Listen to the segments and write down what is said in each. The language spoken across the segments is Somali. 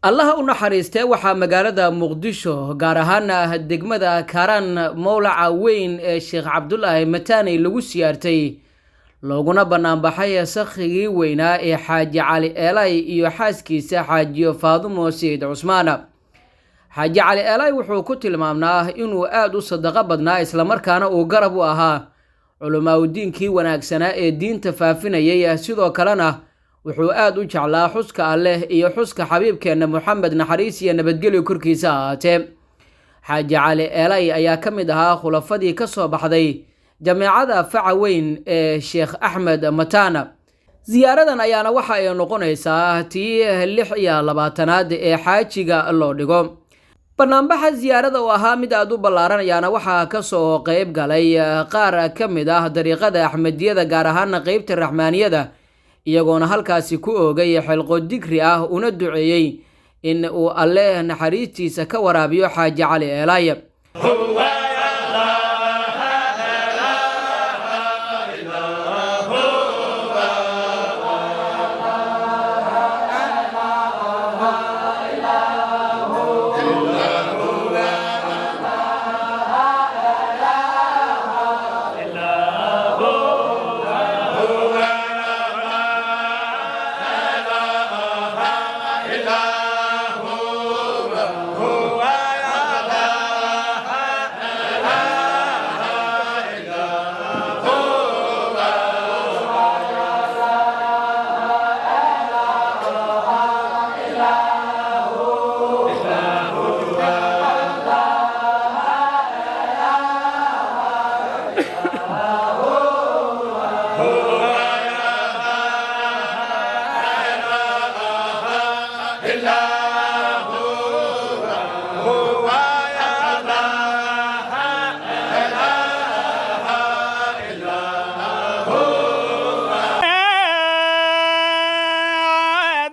Allaha u naxariistee, waxaa magaalada Muqdisho, gaar ahaana degmada Kaaraan, mowlaca weyn ee Sheekh Cabdulaahi Mataaney lagu siyaartay looguna banaanbaxay sakhigii weynaa ee Xaaji Cali Eelay iyo xaaskiisa Xaajiyo Faadumo Sayid Cusmaan. Xaaji Cali Eelay wuxuu ku tilmaamnaa inuu aada u sadaqo badnaa, islamarkaana uu garab u ahaa culimaaudiinkii wanaagsanaa ee diinta faafinayay. Sidoo kalena wuxuu aada u jeclaa xuska Alleh iyo xuska xabiibkeenna Moxamed, naxariis iyo nabadgelyo korkiisa ahaatee. Xaaji Cali Eelay ayaa ka mid ahaa khulafadii ka soo baxday jameecada faca weyn ee Sheekh Axmed Matana. Siyaaradan ayaana waxa ay noqonaysaa tii 26aad ee xaajiga loo dhigo. Banaanbaxa siyaarada oo ahaa mid aada u ballaaran ayaana waxaa kasoo qeyb galay qaar ka mid ah dariiqada Axmediyada, gaar ahaana qeybta Raxmaaniyada, iyagoona halkaasi ku oogay xilqo digri ah una duceeyey in uu Alle naxariistiisa ka waraabiyo Xaaji Cali Eelaay.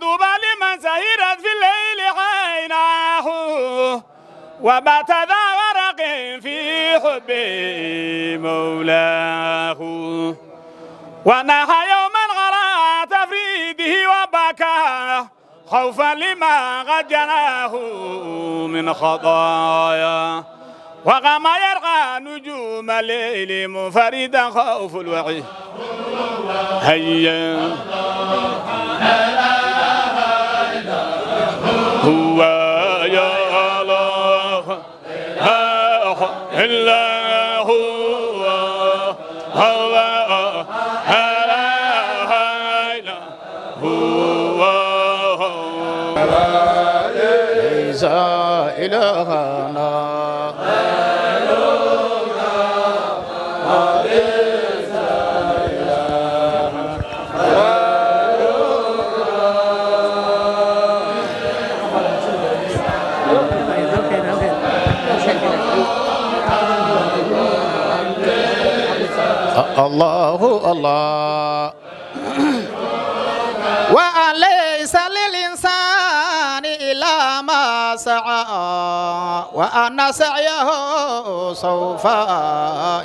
طوبى لمن سهرت في الليل عيناه وبات ذا غرق في حب مولاه، ونحى يوما غرى تفريده وبكى خوفا لما قد جناه من خطايا، وقام يرقى نجوم الليل منفردا خوف الوعي. هيا هو يا الله إلا هو هو لا هو. ليس إلهنا. الله الله، وأن ليس للإنسان إلا ما سعى وأن سعيه سوف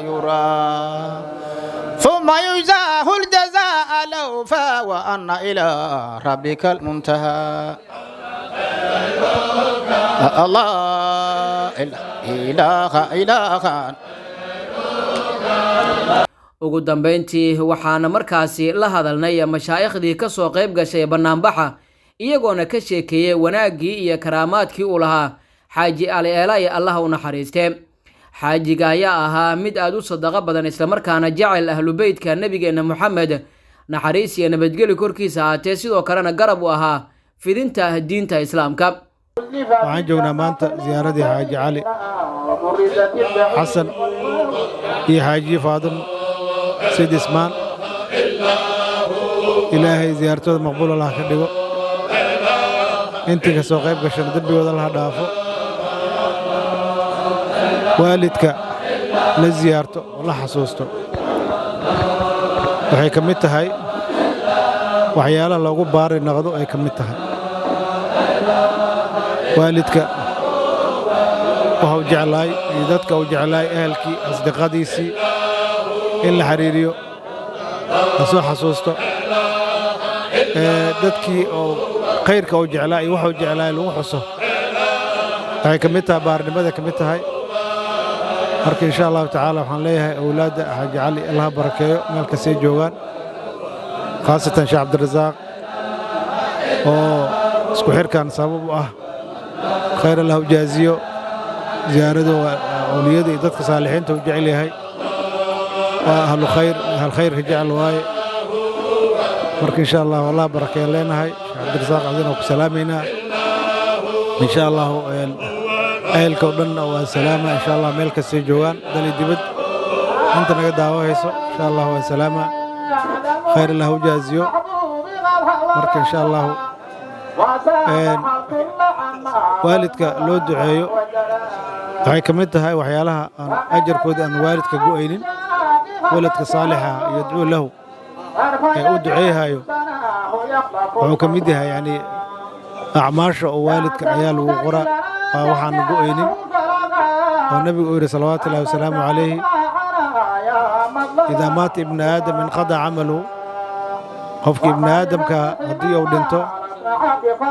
يرى ثم يجزاه الجزاء الأوفى وأن إلى ربك المنتهى. الله إله إله. Ugu dambeyntii waxaana markaasi la hadalnay mashaaikhdii kasoo qayb gashay banaanbaxa, iyagoona ka sheekeeyey wanaaggii iyo karaamaadkii uu lahaa Xaaji Ali Eelay, Allaha u naxariistee. Xaajiga ayaa ahaa mid aada u sadaqo badan, islamarkaana jecel Ahlubeytka nebigeenna Moxamed, naxariis iyo nabadgeli korkiisa ahaatee, sidoo kalena garab u ahaa fidinta diinta Islaamka. Waxaan joognaa maanta ziyaaradii Xaaji Cali Xasan iyo Xaajiye Faadimo Sayid Ismaan. Ilaahay ziyaartooda maqbuul Allah ka dhigo, intii ka soo qayb gashana dembigooda Allah dhaafo. Waalidka la ziyaarto oo la xasuusto waxay ka mid tahay waxyaalaha loogu baari noqdo ay ka mid tahay. Waalidka waxa u jeclaay iyo dadka u jeclaay, ehelkii, asdiqadiisii, in la xiriiriyo, la soo xasuusto dadkii oo Khayrka uu jeclaa iyo waxuu jeclaa lagu xuso waxay ka mid tahay baarnimada ka mid tahay. Marka insha Allahu tacaala waxaan leeyahay awlaadda Xaaji Cali Allaha barakeeyo meel kastay joogaan, khaasatan Sheekh Cabdirasaaq oo isku xirkan sabab u ah. Khayr Allah u jaaziyo. Ziyaaradu waa awliyada iyo dadka saalixiinta u jecel yahay, waa ahlu khayr, ahlu khayrka jecel waaye. Marka insha Allah Allah barakeeyo leenahay. Sheekh Cabdirasaaq adina ku salaamaynaa insha Allah, ehelka oo dhanna waa salaama insha Allah meel kastay joogaan, dal iyo dibad, inta naga daawahayso insha Allah waa salaama. Khayr Allah u jaaziyo. Marka insha Allah waalidka loo duceeyo waxay ka mid tahay waxyaalaha aan ajarkooda aan waalidka go'aynin. Waladka saalixa yadcuu lahu ee u duceeyahayo wuxuu ka mid yahay yani acmaasha oo waalidka ayaa lagu qoraa, waa waxaan go'aynin oo nabigu uu yidhi salawaatu ullahi wasalaamu calayhi: "Idaa maata ibnu aadam inqadaca camaluhu." Qofka ibnu aadamka haddii uu dhinto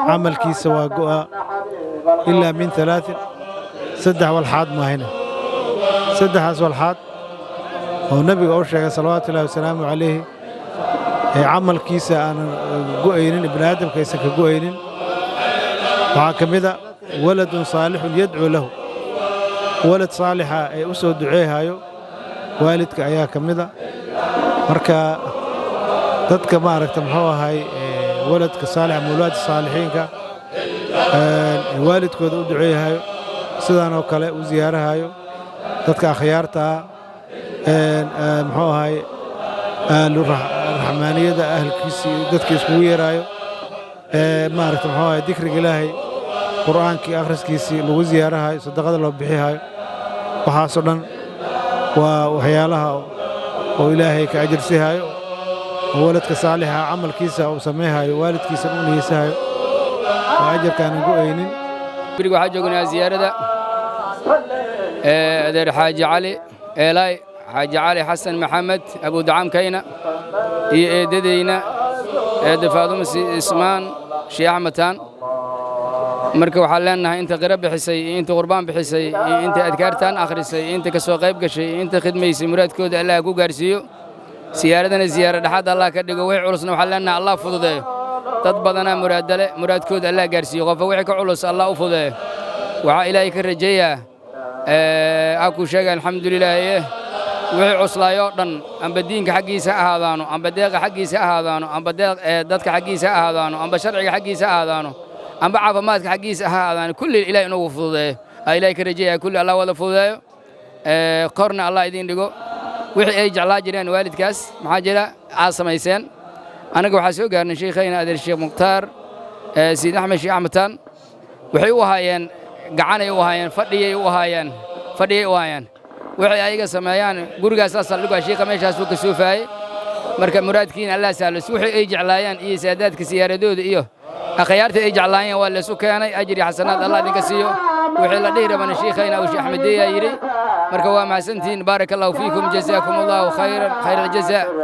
camalkiisa waa go'a, ilaa min alaain, saddex walxaad maahina. Saddexdaas walxaad oo nabiga u sheegay salawaatu ullahi wasalaamu calayhi ee camalkiisa aanan go'aynin, ibnu aadamka aysan ka go'aynin, waxaa ka mid a waladun saalixun yadcuu lahu. Walad saalixa ee u soo duceehayo waalidka ayaa ka mid a. Marka dadka maaragta muxuu ahay waladka saalix ama awlaadda saalixiinka waalidkooda u duceeyahayo, sidaan oo kale u ziyaarahayo dadka akhyaarta ah, muxuu ahay ahlu raxmaaniyada, ahlkiisii dadka iskugu yeeraayo, maaragta muxuu ahay dikriga Ilaahay, Qur'aankii akhriskiisii lagu ziyaarahayo, sadaqada loo bixihayo, waxaasoo dhan waa waxyaalaha oo Ilaahay ka ajarsihayo oo waladka saalixa camalkiisa uu samayhayo, waalidkiisa u niyeysahayo, oo ajarka aanan go'aynin. Beriga waxaa joognaa ziyaarada adeer Xaaji Cali Eelaay, Xaaji Cali Xasan Maxamed Abudacaamkayna, iyo eeddadayna eedda Faadumo Ismaan Sheekh Axmed. Marka waxaan leenahay inta qiro bixisay iyo inta qurbaan bixisay iyo inta adkaartaan akhrisay iyo inta ka soo qayb gashay iyo inta khidmaysay, muraadkooda Allah ku gaarsiiyo. Siyaaradana siyaaro dhexaad Allah ka dhigo. Wixii culusna waxaan leenahay Allah fududeeyo. Dad badanaa muraadale, muraadkooda Allah gaarsiiyo. Qofka wixii ka culus Allah u fududeeyo. Waxaa Ilaahay ka rajeeyaa aa kuu sheega alxamdulilaahi wixii cuslaayoo dhan, amba diinka xaggiisa ha ahaadaano, amba deeqa xaggiisa ha ahaadaano, amba deeq dadka xaggiisa ha ahaadaano, amba sharciga xaggiisa ha ahaadaano, amba caafimaadka xaggiisa ha ahaadaano, kulli Ilahay inuu fududeeyo aa Ilaahay ka rajeeyaa. Kulli Allah wada fududeeyo, korna Allah idiin dhigo. Wixii ay jeclaa jireen waalidkaas maxaa jira aad samayseen. Annaga waxaa soo gaarnay sheikhayna adeer Sheekh Mukhtaar Sayid Axmed Sheekh Axmed. Waxay u ahaayeen gacanay u ahaayeen, fadhiyay u ahaayeen. Waxay ayaga sameeyaan gurigaasaa saldhigaa, shiikha meeshaasuu ka suufaayey. Marka muraadkiina Allah sahlo. Wixii ay jeclaayeen iyo saadaadka siyaaradooda iyo akhyaarta ay jeclaayeen waa laysu keenay. Ajri xasanaad Allah idinka siiyo. Wixii la dhihi rabana shiikhayna uu Sheekh Axmedeeyaa yidhi. Marka waa mahadsantihiin. Baaraka Allahu fiikum, jazaakum Allahu khayran khayra aljazaa.